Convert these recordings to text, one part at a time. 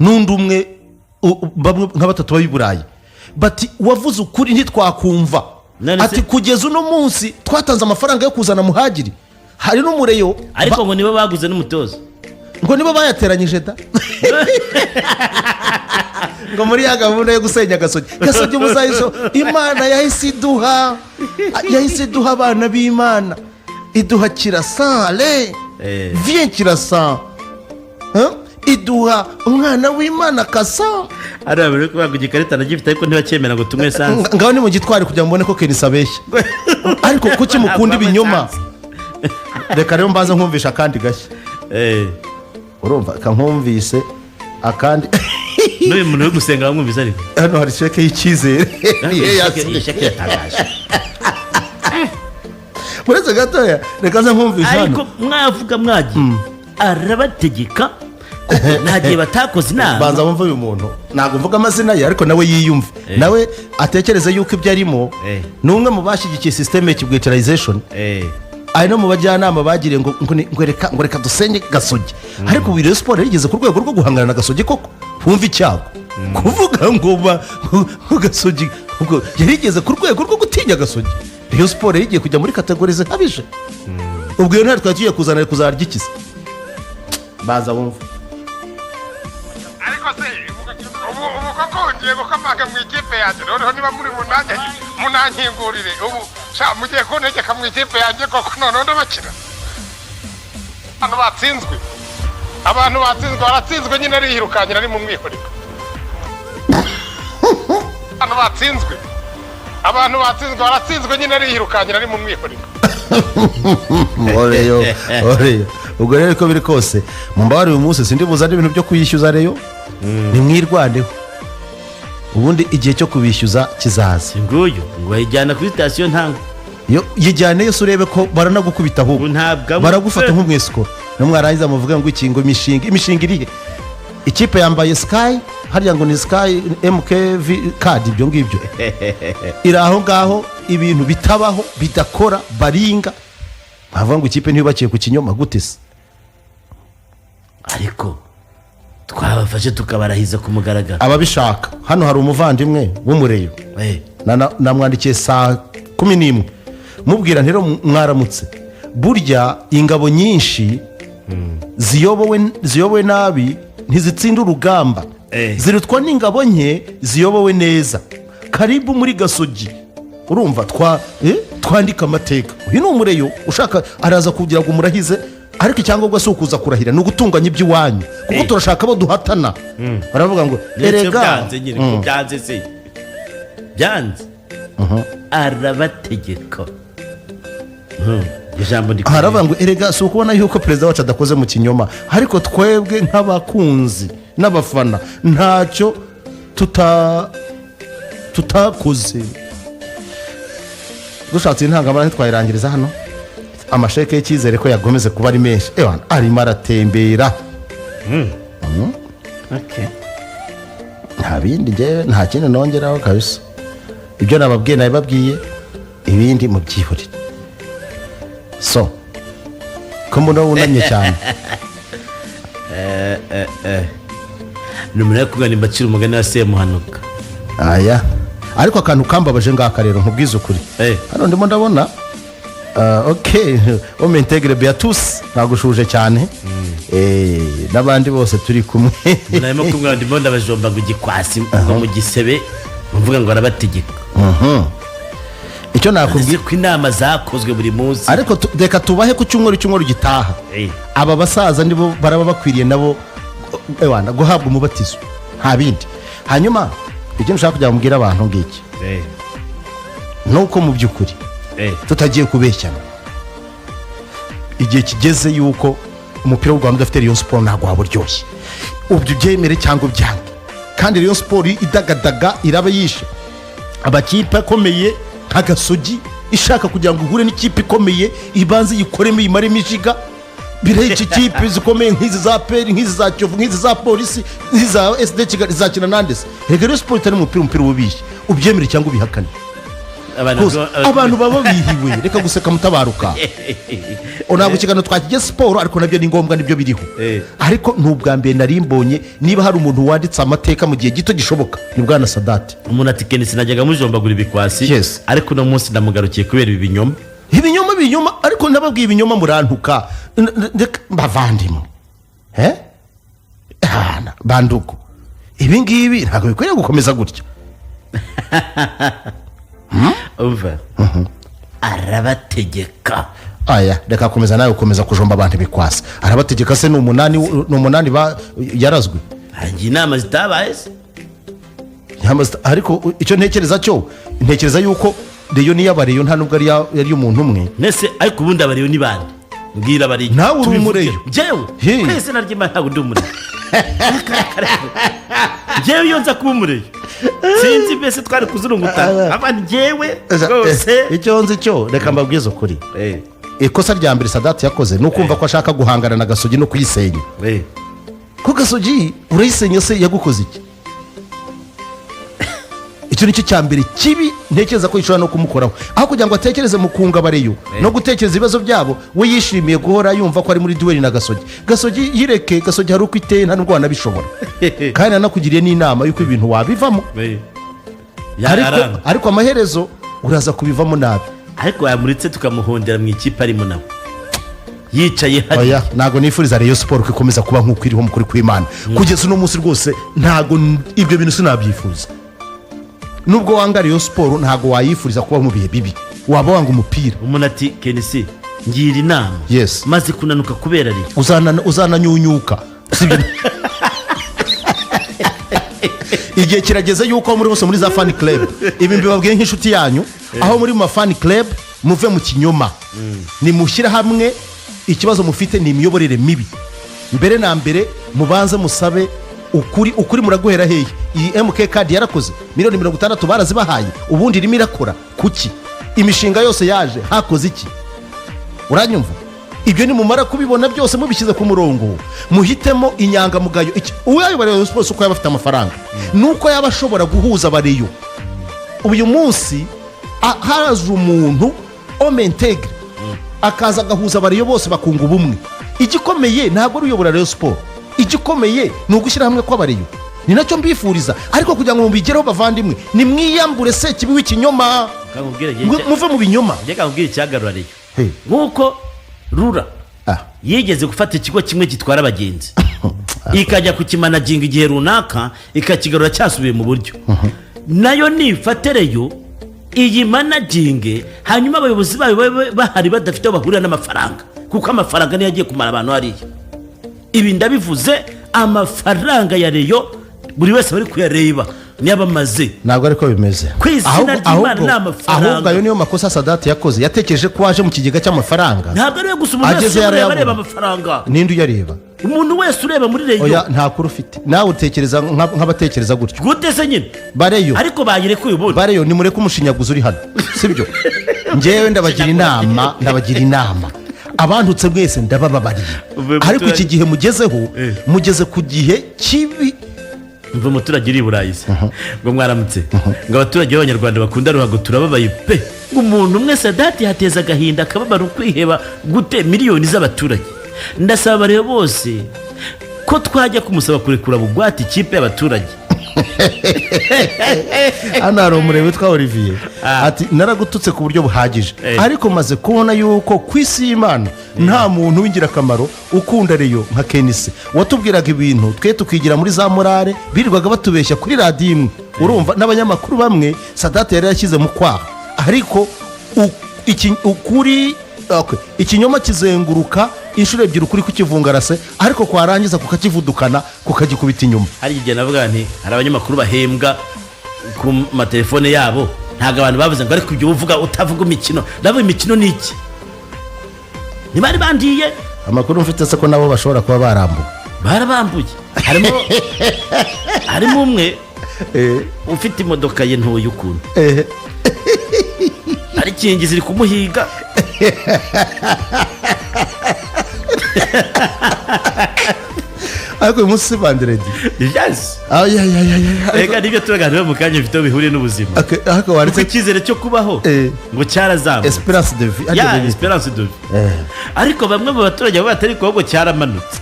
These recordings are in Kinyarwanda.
N'undi umwe, bamwe nka batatu b'i Burayi bati: "Wavuze ukuri, ntitwakumva." None se- Ati: "Kugeza uno munsi twatanze amafaranga yo kuzana Muhagiri." Hari n'umureyo. Ariko ngo nibo baguze n'umutoza. Ngo nibo bayateranyije da, ngo muri ya gahunda yo gusenya Gasogi. Gasogi muzayiso, Imana yahise iduha abana b'Imana, iduha Kirasale. Viens Kirasa. Huh? Iduha umwana w'Imana Kasa. Hariya bari kuvuga ngo igikarita nagifite, ariko ntibacyemera ngo tunywe esanse. Ngaho ni mu gitwari kugira ngo mbone ko Kenisi abeshya. Ariko kuki mukunda ibinyoma? Reka rero mbanze nkumvisha akandi gashya. Urumva kankumvise akandi. N'uyu muntu uri gusenga bamwumvise ariko. Hano hari sheke y'icyizere, niyo Iyi yasinye. sheke yatangaje. Uretse gatoya, reka nze nkumvishe hano. Ariko mwavuga mwagiye, arabategeka kuko nta gihe batakoze inama. Banza wumve uyu muntu. Ntabwo mvuga amazina ye, ariko nawe yiyumve, nawe atekereze yuko ibyo arimo ni umwe mu bashyigikiye système ya kibwetarization, ari no mu bajyanama bagiriye ngo reka dusenye Gasogi. Ariko ubu Rayon Sports yarigeze ku rwego rwo guhangana na Gasogi koko? Wumva icyago kuvuga ngo Gasogi ubwo yarigeze ku rwego rwo gutinya Gasogi. Rayon Sports yarigiye kujya muri catégorie zikabije. Ubwo iyo ntare twari tugiye kuzana kuzarya ikize. Baza wumva. Ariko se ubu koko ngiye gukomanga mu ikipe yanjye? Noneho niba muri munange munankingurire. Ubu sha mugiye kuntegeka mu ikipe yanjye koko? Noneho ndabakira. Abantu batsinzwe baratsinzwe nyine, ariyirukankira ari mu mwihorero. Abantu batsinzwe baratsinzwe nyine, ariyirukankira ari mu mwihorero. Oreyo, oreyo. Ubwo rero uko biri kose, mumbabarire, uyu munsi sindi buzane ibintu byo kuyishyuza Rayon. Nimwirwaneho, ubundi igihe cyo kubishyuza kizaza. Nguyu ngo ayijyana kuri sitasiyo ntango. Yo yijyane yose, urebe ko baranagukubita ahubwo. Ubu ntabwo Baragufata nk'umwesikoro. Nimwarangiza muvuge ngo iki, ngo imishinga irihe? Ikipe yambaye Sky, harya ngo ni Sky MKV card, ibyo ngibyo iri aho ngaho, ibintu bitabaho, bidakora, baringa bavuga ngo ikipe ntiyubakiye ku kinyoma. Gute se? Ariko twabafashe tukabarahiza ku mugaragaro. Ababishaka, hano hari umuvandimwe w'umureyo. Namwandikiye saa 11, mubwira ntero mwaramutse. Burya ingabo nyinshi ziyobowe nabi ntizitsinda urugamba, zirutwa n'ingabo nke ziyobowe neza. Karibu muri Gasogi. Urumva twandika amateka. Uyu ni umureyo ushaka araza kugira ngo umurahize, ariko icyangombwa si ukuza kurahira, ni ugutunganya iby'iwanyu, kuko turashaka abo duhatana. Baravuga ngo Ndetse erega byanze nyine ko byanze se, byanze, arabategeka. Ijambo ndi Haravuga ngo erega si ukubona yuko perezida wacu adakoze mu kinyoma, ariko twebwe nk'abakunzi n'abafana ntacyo tutakoze. Dushatse intangamara ntitwayirangiriza hano. Amasheke y'icyizere ko yagomeze kuba ari menshi. Ewana, arimo aratembera. Nta bindi, njyewe nta kindi nongeraho kabisa. Ibyo nababwiye nabibabwiye, ibindi mubyihorere. So ko mbona wunamye cyane? Ni umuntu ari kumwe mbacira umugani wa Semuhanuka. Aya, ariko akantu kambabaje ngaka rero, nkubwize ukuri. Hano ndimo ndabona, ok, homme integre Beatus, nagushuje cyane. N'abandi bose turi kumwe. Narimo kumwe, ndimo ndabajomba ngo igikwasi ngo mu gisebe, mvuga ngo arabategeka. Icyo nakubwira Ese ko inama zakozwe buri munsi? Ariko reka tubahe ku cyumweru, cyumweru gitaha. Aba basaza nibo baraba bakwiriye nabo, ewana, guhabwa umubatizo, nta bindi. Hanyuma ikindi ushaka kugira ngo mbwire abantu ngiki, nuko mu by'ukuri tutagiye kubeshyana, igihe kigeze yuko umupira w'u Rwanda udafite Rayon Sports ntabwo waba uryoshye, ubyo ubyemere cyangwa ubyange. Kandi Rayon Sports idagadaga iraba yishe amakipe akomeye nka Gasogi. Ishaka kugira ngo ihure n'ikipe ikomeye, ibanze iyikoremo, iyimaremo ijiga. Bireke ikipe zikomeye nk'izi za APR, nk'izi za Kiyovu, nk'izi za Polisi, nk'izi za SD Kigali, zizakina nande se? Reka, Rayon Sports itari umupira, umupira uba ubishye, ubyemere cyangwa ubihakane. Abantu Rwose, abantu baba bihiwe. Reka guseka, mutabaruka. Ntabwo ikiganiro twakigiye siporo, ariko nabyo ni ngombwa, nibyo biriho. Ariko ni ubwa mbere nari mbonye, niba hari umuntu wanditse amateka mu gihe gito gishoboka, ni bwana Sadati. Umuntu ati: "Kenisi najyaga mujombagura ibikwasi, ariko uno munsi ndamugarukiye kubera ibi binyoma." Ibinyoma, ibinyoma, ariko nababwiye ibinyoma murantuka. Reka, bavandimwe, he hana bandugu, ibi ngibi ntabwo bikwiriye gukomeza gutya. Umva, arabategeka. Aya, reka komeza nawe, gukomeza kujomba abantu ibikwasi. Arabategeka se? Ni umunani yarazwe. Hangiye inama zitabaye se? Ariko icyo ntekereza cyo, ntekereza yuko Rayon niyo abareyo, nta nubwo ari iy'umuntu umwe. Nese ariko ubundi abareyo ni bande? Mbwira abareyo. Nawe uri Tubivuge. umureyo. Njyewe? He. Twese naryo ntabwo ndi umureyo. Njyewe iyo nza kuba umureyo, sinzi mbese twari kuzurungutana abandi. Njyewe rwose. Icyo nzi cyo, reka mbabwize ukuri. Ikosa rya mbere Sadati yakoze ni ukumva ko ashaka guhangana na Gasogi no kuyisenya. Ko Gasogi urayisenya se yagukoze iki? Icyo ni cyo cya mbere kibi ntekereza ko gishobora no kumukoraho. Aho kugira ngo atekereze mu kunga abareyo no gutekereza ibibazo byabo, we yishimiye guhora yumva ko ari muri duel na Gasogi. Gasogi yireke, Gasogi hari uko iteye, nta nubwo wanabishobora. Kandi nanakugiriye n'inama y'uko ibintu wabivamo, ariko amaherezo uraza kubivamo nabi. Ariko yamuritse tukamuhondera mu ikipe arimo, nawe yicaye hariya. Oya, ntabwo nifuriza Rayon Sports ko ikomeza kuba nk'uko iriho. Mu kuri kw'Imana, kugeza uno munsi rwose ntabwo ibyo bintu sinabyifuza. Nubwo wanga Rayon Sports, ntabwo wayifuriza kuba mu bihe bibi, waba wanga umupira. Umuntu ati: "Kenisi, ngira inama." "Maze kunanuka kubera Rayon." Uzananyunyuka. Sibyo? Igihe kirageze yuko muri bose muri za fan club, ibi mbibabwiye nk'inshuti yanyu, aho muri mu ma fan club muve mu kinyoma, nimushyire hamwe. Ikibazo mufite ni imiyoborere mibi. Mbere na mbere mubanze musabe ukuri. Ukuri muraguhera hehe? Iyi MK Card yarakoze? Miliyoni 60 barazibahaye, ubundi irimo irakora? Kuki imishinga yose yaje hakoze iki? Uranyumva? Ibyo nimumara kubibona byose mubishyize ku murongo, muhitemo inyangamugayo. Uwayobora Rayon Sports, uko yaba afite amafaranga, nuko yaba ashobora guhuza abareyo, uyu munsi haza umuntu homme intègre, akaza agahuza abareyo bose bakunga ubumwe. Igikomeye ntabwo ari uyobora Rayon Sports, igikomeye ni ugushyira hamwe kw'abareyo. Ni nacyo mbifuriza. Ariko kugira ngo mubigereho, bavandimwe, nimwiyambure sekibi w'ikinyoma. Kakubwire. Muve mu binyoma. Njye kakubwire icyagarura Rayon. Hey. Nk'uko RURA yigeze gufata ikigo kimwe gitwara abagenzi, ikajya kukimanaginga igihe runaka, ikakigarura cyasubiye mu buryo, nayo nifate Rayon iyi managinge, hanyuma abayobozi bayo babe bahari badafite aho bahurira n'amafaranga, kuko amafaranga niyo agiye kumara abantu hariya. Ibi ndabivuze, amafaranga ya Rayon buri wese bari kuyareba niyo abamaze. Ntabwo ariko bimeze. Ku izina ry'Imana, ni amafaranga. Ahubwo ayo niyo makosa Sadati yakoze. Yatekereje ko waje mu kigega cy'amafaranga. Ntabwo ariwe gusa, umuntu wese Ageze ureba yarayabona. areba amafaranga. Ninde uyareba? Umuntu wese ureba muri Rayon. Oya, nta kuri ufite. Nawe utekereza nk'abatekereza gutyo. Gute se nyine? Bareyo. Ariko bayirekuye ubundi. Bareyo, nimureke umushinyaguzi uri hano, sibyo? Ngewe ndabagira inama, ndabagira inama. Abantutse mwese ndabababariye. Uvuye Ariko iki muturage. gihe mugezeho, mugeze ku gihe kibi. Mva, umuturage uri i Burayi se ngo: "Mwaramutse," ngo "abaturage b'abanyarwanda bakunda ruhago turababaye pe," ngo "umuntu umwe Sadati yateza agahinda, akababaro, kwiheba gute miliyoni z'abaturage? Ndasaba abareba bose ko twajya kumusaba kurekura bugwate ikipe y'abaturage." Hano hari umurebe witwa Olivier, ati: "Naragututse ku buryo buhagije, ariko maze kubona yuko ku isi y'Imana nta muntu w'ingirakamaro ukunda Rayon nka Kenisi. Watubwiraga ibintu twe tukigira muri za morale, birirwaga batubeshya kuri radiyo imwe, urumva n'abanyamakuru bamwe Sadate yari yashyize mu kwaha. Ariko ukuri, okay, ikinyoma kizenguruka inshuro ebyiri ukuri kukivungarase, ariko kwarangiza kukakivudukana, kukagikubita inyuma." Hari igihe navuga nti hari abanyamakuru bahembwa ku matelefone yabo. Ntabwo abantu bavuze ngo ariko ibyo uvuga utavuga imikino? Ndavuga imikino ni iki? Ntibari bandiye. Amakuru mfite se ko nabo bashobora kuba barambuwe. Barabambuye. Harimo umwe ufite imodoka ye ntoya ukuntu, parikingi ziri kumuhiga. Ariko uyu munsi si vendredi. Yes. Ayayayaya. Reka nibyo turaganira mu kanya bifite aho bihuriye n'ubuzima, Ariko kuko wanditse icyizere cyo kubaho ngo cyarazamutse. Esperance de vie. Ya, esperance de vie. Ariko bamwe mu baturage baba batari kubaho ngo cyaramanutse.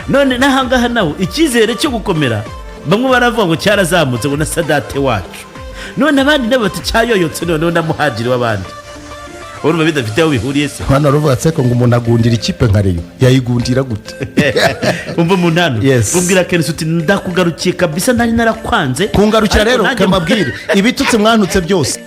None n'ahangaha naho icyizere cyo gukomera, bamwe baravuga ngo cyarazamutse, ngo na Sadate wacu. None abandi nabo bati cyayoyotse, noneho na Muhajiri w'abandi. Urumva bidafite aho bihuriye se? Hano ruvuga ko ngo umuntu agundira ikipe nka Rayon, yayigundira gute? Umva umuntu Yes. ubwira KNC uti: "Ndakugarukiye kabisa, nari narakwanze." Kungarukira Ariko rero, nanjye kambabwire, ibitutsi mwantutse byose.